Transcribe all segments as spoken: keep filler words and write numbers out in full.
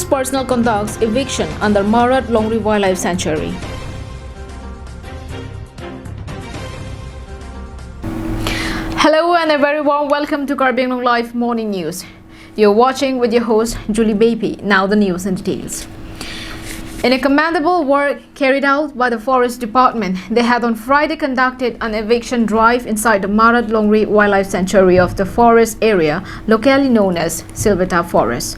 Personnel conducts eviction under Marat Longri Wildlife Sanctuary. Hello and a very warm welcome to Karbi Anglong Live Morning News. You're watching with your host Julie Baby. Now the news in details. In a commendable work carried out by the Forest Department, they had on Friday conducted an eviction drive inside the Marat Longri Wildlife Sanctuary of the forest area, locally known as Silveta Forest.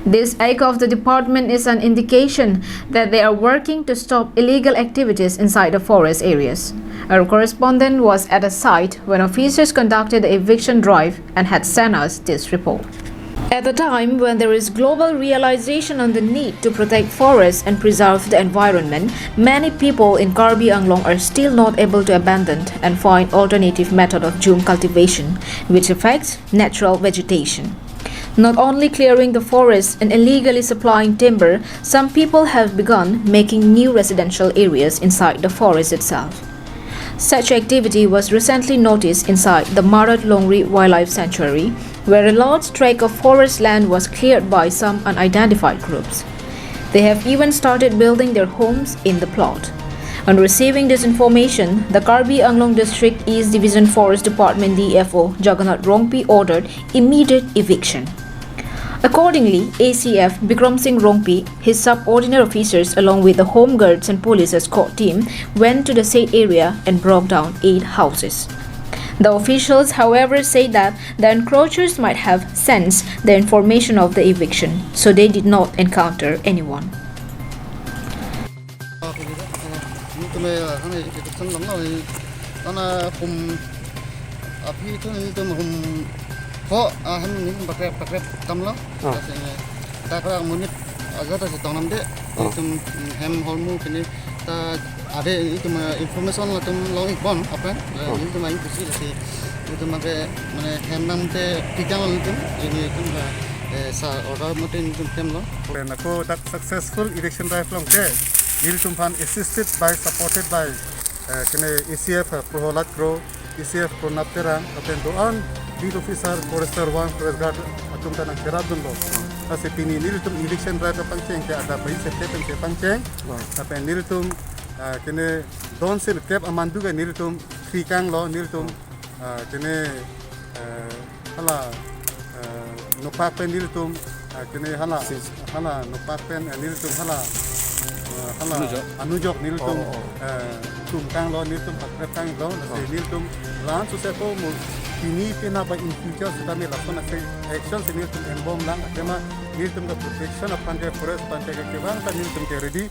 This act of the department is an indication that they are working to stop illegal activities inside the forest areas. Our correspondent was at a site when officers conducted the eviction drive and had sent us this report. At a time when there is global realization on the need to protect forests and preserve the environment, many people in Karbi Anglong are still not able to abandon and find alternative method of jhum cultivation, which affects natural vegetation. Not only clearing the forest and illegally supplying timber, some people have begun making new residential areas inside the forest itself. Such activity was recently noticed inside the Marat Longri Wildlife Sanctuary, where a large tract of forest land was cleared by some unidentified groups. They have even started building their homes in the plot. On receiving this information, the Karbi Anglong District East Division Forest Department D F O Jagannath Rongpi ordered immediate eviction. Accordingly, A C F Bikram Singh Rongpi, his subordinate officers along with the home guards and police escort team went to the said area and broke down eight houses. The officials, however, say that the encroachers might have sensed the information of the eviction, so they did not encounter anyone. Nelitum eh, hana eviction longlo, eh, hana hum aphi thu nelitum hum ho, ah, hem nelitum pakrep, pakrep damlo. Oh. Lasi, eh, ta kra monit aja ta si tong nam de. Oh. Nelitum, mm, hem holmu kini ta ave nelitum, eh, information latum long-ik bon aphrang. Eh, oh. Nelitum aing pusi lasi nelitum ke mane hem nam te tikang nelitum, nelitum ke, eh, sa order mote nelitum klem lo. Pen ako dak successful eviction drive along ke nelitum aphan assisted by, supported by, eh, kene A C F, eh, Proholad Kro, A C F Pranab Terang, lapen do-an beat officer, forester one, forest guard atum ta nangkerap dunlo. Lasi pini nelitum eviction drive pangcheng ke adap bainsit pen ke pangcheng. Lapen nelitum, eh, kene don si kep amandu ke nelitum tikang lo, nelitum, eh, kene, eh, hala, eh, nopak pen nelitum, eh, kene hala, sis, hala nopak pen, eh, nelitum hala, eh, hala anujok, anujok nelitum, oh, oh, eh, tum kanglo, nelitum pakrep kanglo, lasi, oh, nelitum lan suse ko mo pini pina ba in future sitame lason ase action si nelitum enbom lang, athema nelitum ke protection aphan ke forest aphan ke kevang ta nelitum ke ready.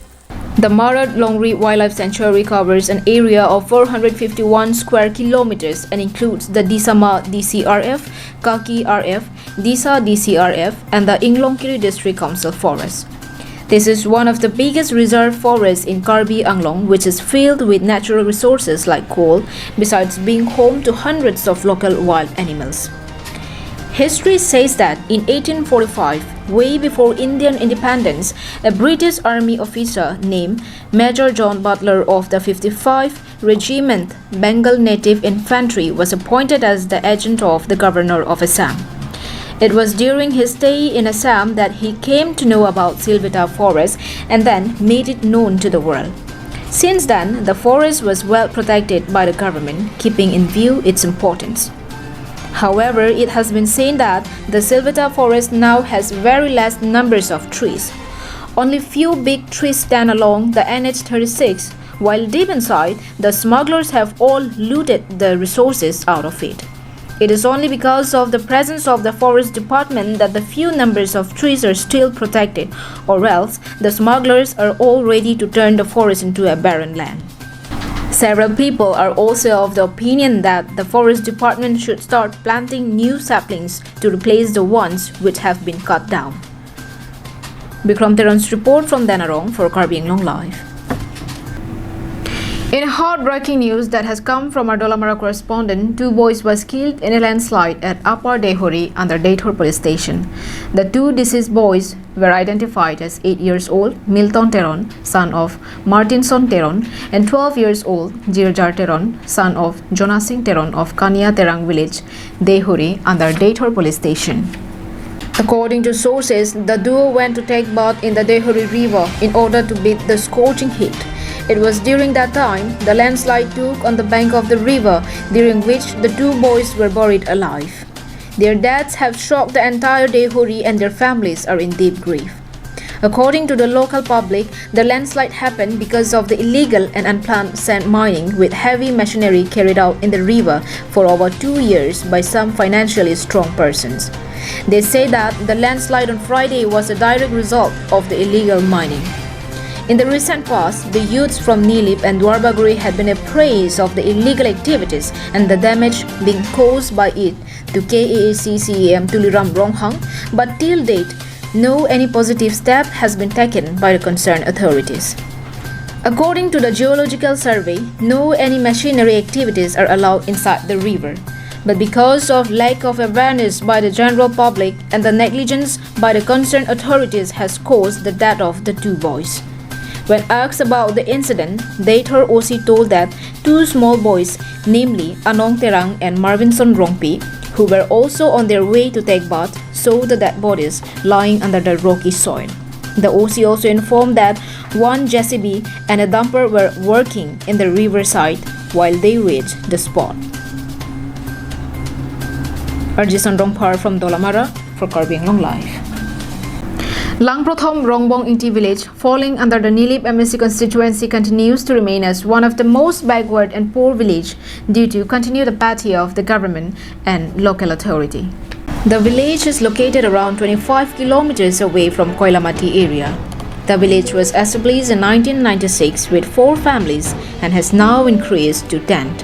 The Marat Longri Wildlife Sanctuary covers an area of four hundred fifty-one square kilometers and includes the Disama D C R F, Kaki R F, Disa D C R F, and the Inglongkiri District Council Forest. This is one of the biggest reserve forests in Karbi Anglong, which is filled with natural resources like coal, besides being home to hundreds of local wild animals. History says that in eighteen forty-five, way before Indian independence, a British Army officer named Major John Butler of the fifty-five Regiment Bengal Native Infantry was appointed as the agent of the governor of Assam. It was during his stay in Assam that he came to know about Silveta Forest and then made it known to the world. Since then, the forest was well protected by the government, keeping in view its importance. However, it has been seen that the Silveta forest now has very less numbers of trees. Only few big trees stand along the N H thirty-six, while deep inside, the smugglers have all looted the resources out of it. It is only because of the presence of the forest department that the few numbers of trees are still protected, or else the smugglers are all ready to turn the forest into a barren land. Several people are also of the opinion that the forest department should start planting new saplings to replace the ones which have been cut down. Bikram Teron's report from Denarong for Karbi Anglong Live. In heartbreaking news that has come from our Dolamara correspondent, two boys was killed in a landslide at Upper Deihori under Deithor Police Station. The two deceased boys were identified as eight years old Milton Teron, son of Martinson Teron, and twelve years old Jirjar Teron, son of Jonasing Teron of Kania Terang village, Deihori, under Deithor Police Station. According to sources, the duo went to take bath in the Dehori River in order to beat the scorching heat. It was during that time the landslide took on the bank of the river, during which the two boys were buried alive. Their deaths have shocked the entire Dehori and their families are in deep grief. According to the local public, the landslide happened because of the illegal and unplanned sand mining with heavy machinery carried out in the river for over two years by some financially strong persons. They say that the landslide on Friday was a direct result of the illegal mining. In the recent past, the youths from Nilip and Duarbagori had been a prey of the illegal activities and the damage being caused by it to K A A C C E M Tuliram Ronghang, but till date, no any positive step has been taken by the concerned authorities. According to the Geological Survey, no any machinery activities are allowed inside the river. But because of lack of awareness by the general public and the negligence by the concerned authorities has caused the death of the two boys. When asked about the incident, Deithor O C told that two small boys, namely Anong Terang and Marvinson Rongpi, who were also on their way to take bath, saw the dead bodies lying under the rocky soil. The O C also informed that one J C B and a dumper were working in the riverside while they reached the spot. Arjison Rongphar from Dolamara for Karbi Anglong Live. Langprothom Rongbong Ingti village, falling under the Nilip M A C constituency, continues to remain as one of the most backward and poor village due to continued apathy of the government and local authority. The village is located around twenty-five kilometers away from Koilamati area. The village was established in nineteen ninety-six with four families and has now increased to ten.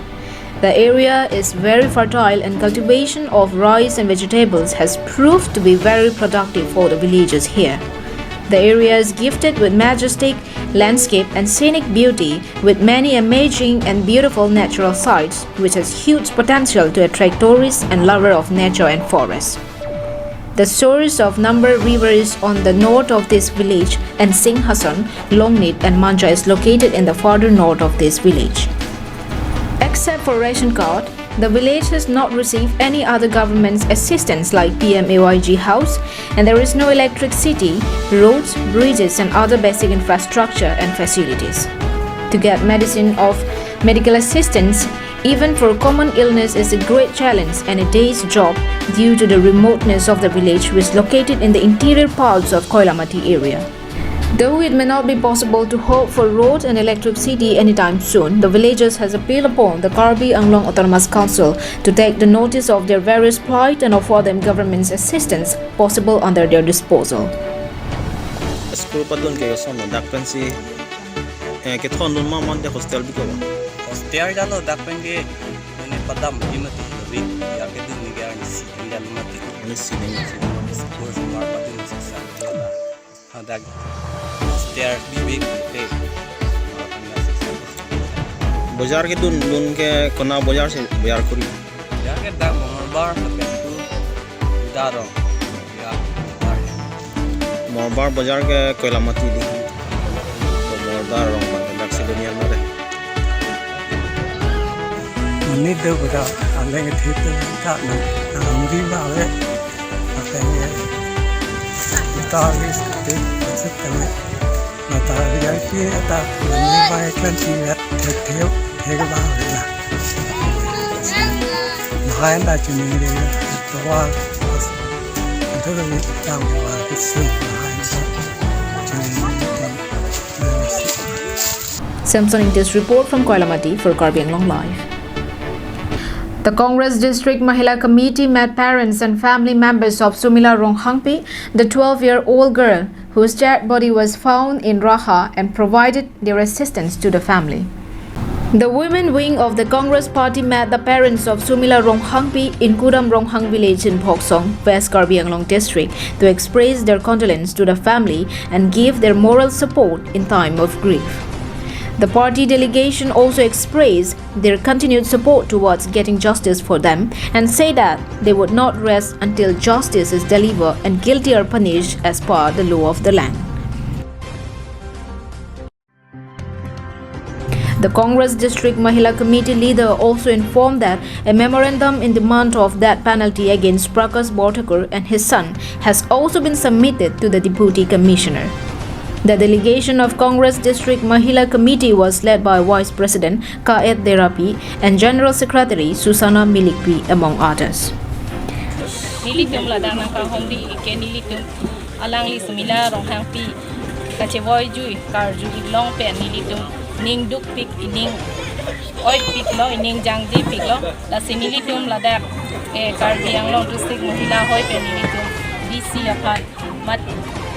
The area is very fertile and cultivation of rice and vegetables has proved to be very productive for the villagers here. The area is gifted with majestic landscape and scenic beauty with many amazing and beautiful natural sights, which has huge potential to attract tourists and lover of nature and forest. The source of Nambar River is on the north of this village, and Singhason, Longnit and Manja is located in the farther north of this village. Except for ration card, the village has not received any other government's assistance like P M A Y G house, and there is no electricity, roads, bridges and other basic infrastructure and facilities. To get medicine of medical assistance, even for common illness, is a great challenge and a day's job due to the remoteness of the village, which is located in the interior parts of Koilamati area. Though it may not be possible to hope for road and electricity anytime soon, the villagers has appealed upon the Karbi Anglong Autonomous Council to take the notice of their various plight and offer them government's assistance possible under their disposal. School padun ke son dak pensi, eh, kethondun ma mate hostel biklo. Hostel jalo dak pen ke mane padam di mati, lebih ya kedun ni ke arnisi jalo mati. Arnisi ni mati. School semua padun sisa jalo. Hadak hostel bibik te. Bojar kedun, dun ke kona bojar si bojar kuri. Ya ke dak Mongolbar ke tu darong. Ya, Mongolbar. Mongolbar bojar ke Koilamati di. Mongolbar rong bang dak si dunia na deh. Mane do boda aleng thit ta na amri ba le. Apa ni? Kita habis ke masuk kami. Mata V I P ta mane ba iklan si ya thek thek thek ba le na. Mahain da chini ni le to wa. Itu lebih tahu lah kecil mahain da chini ni. Samson Ingti's report from Koilamati for Karbi Anglong Live. The Congress District Mahila Committee met parents and family members of Sumila Ronghangpi, the twelve-year-old girl whose dead body was found in Raha, and provided their assistance to the family. The women wing of the Congress party met the parents of Sumila Ronghangpi in Kudam Ronghang village in Phoksong, West Karbi Anglong district, to express their condolence to the family and give their moral support in time of grief. The party delegation also expressed their continued support towards getting justice for them and say that they would not rest until justice is delivered and guilty are punished as per the law of the land. The Congress District Mahila Committee leader also informed that a memorandum in demand of death penalty against Prakash Borthakur and his son has also been submitted to the Deputy Commissioner. The delegation of Congress District Mahila Committee was led by Vice President Kaet Derapi and General Secretary Susana Milikpi, among others. Nelitum ladak nangkahumri ke nelitum alangli Sumila Ronghangpi kachevoijui karju iklong pen nelitum ning dukpik, ining oipiklo, ining jangjepiklo. Lasi nelitum ladak, eh, Karbi Anglong District Mahila hoi pen nelitum D C aphan, mat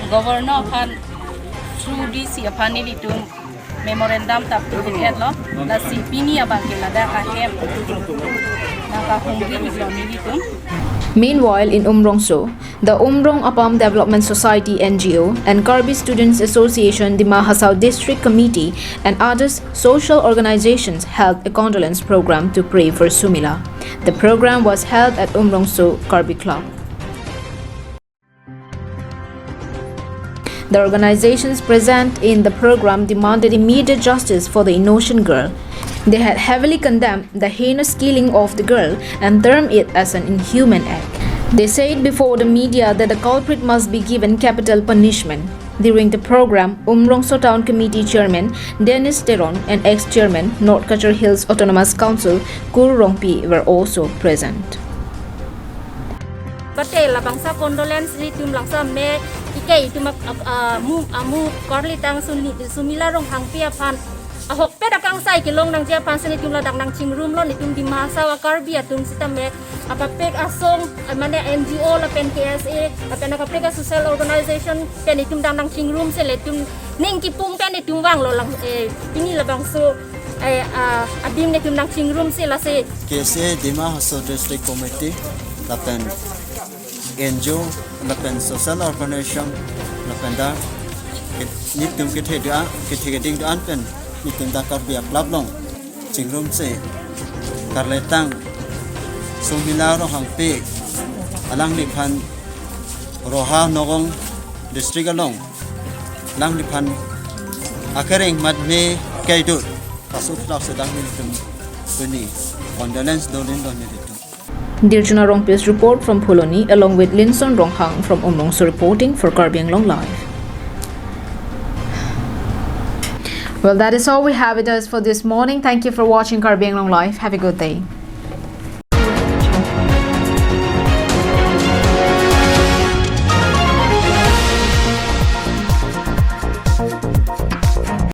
Governor aphan, through D C aphan nelitum memorandum ta pu-etlo. Lasi pini abang ke ladak ahem nangkahumri iklo nelitum. Meanwhile, in Umrongso, the Umrong Apam Development Society, N G O, and Karbi Students Association, Dima Hasao District Committee, and others social organizations held a condolence program to pray for Sumila. The program was held at Umrongso Karbi Club. The organizations present in the program demanded immediate justice for the innocent girl. They had heavily condemned the heinous killing of the girl and termed it as an inhuman act. They said before the media that the culprit must be given capital punishment. During the program, Umrongso Town Committee Chairman Dennis Teron and ex-chairman North Cachar Hills Autonomous Council Kur Rongpi were also present. Pate labangso condolence ilitum labangso me ike itum ak-, ak-, amu, amu karli tang Suni-, Sumila Ronghangpi aphan ahokpet akangsai kelong nangji aphan si nelitum ladak nangchingrumlo, nelitum Dima Hasao a-Karbi atum sitame akaprek asong, eh, mane N G O lapen K S A lapen akaprek a-social organization pen nelitum dak nangchingrumsi nelitum ning kipung pen nelitum vanglo lang, eh, pini labangso, eh, ah, adim nelitum nangchingrumsi lasi. K S A Dima Hasao District Committee lapen N G O lapen social organization lapen dak ke-, nelitum kethe do-an, kethe keding do-an pen nelitum dak Karbi a-club along chingrumsi karletang Sumila Ronghangpi alangliphan Roha Nagaon District along alangliphan akereng matme kaidut pasu phlak sedang nelitum pini condolence dolinlo nelitum. Dirjuna Rongpi's report from Phuloni along with Linson Ronghang from Umrongso reporting for Karbi Anglong Live. Well, that is all we have with us for this morning. Thank you for watching Karbi Anglong Live. Have a good day.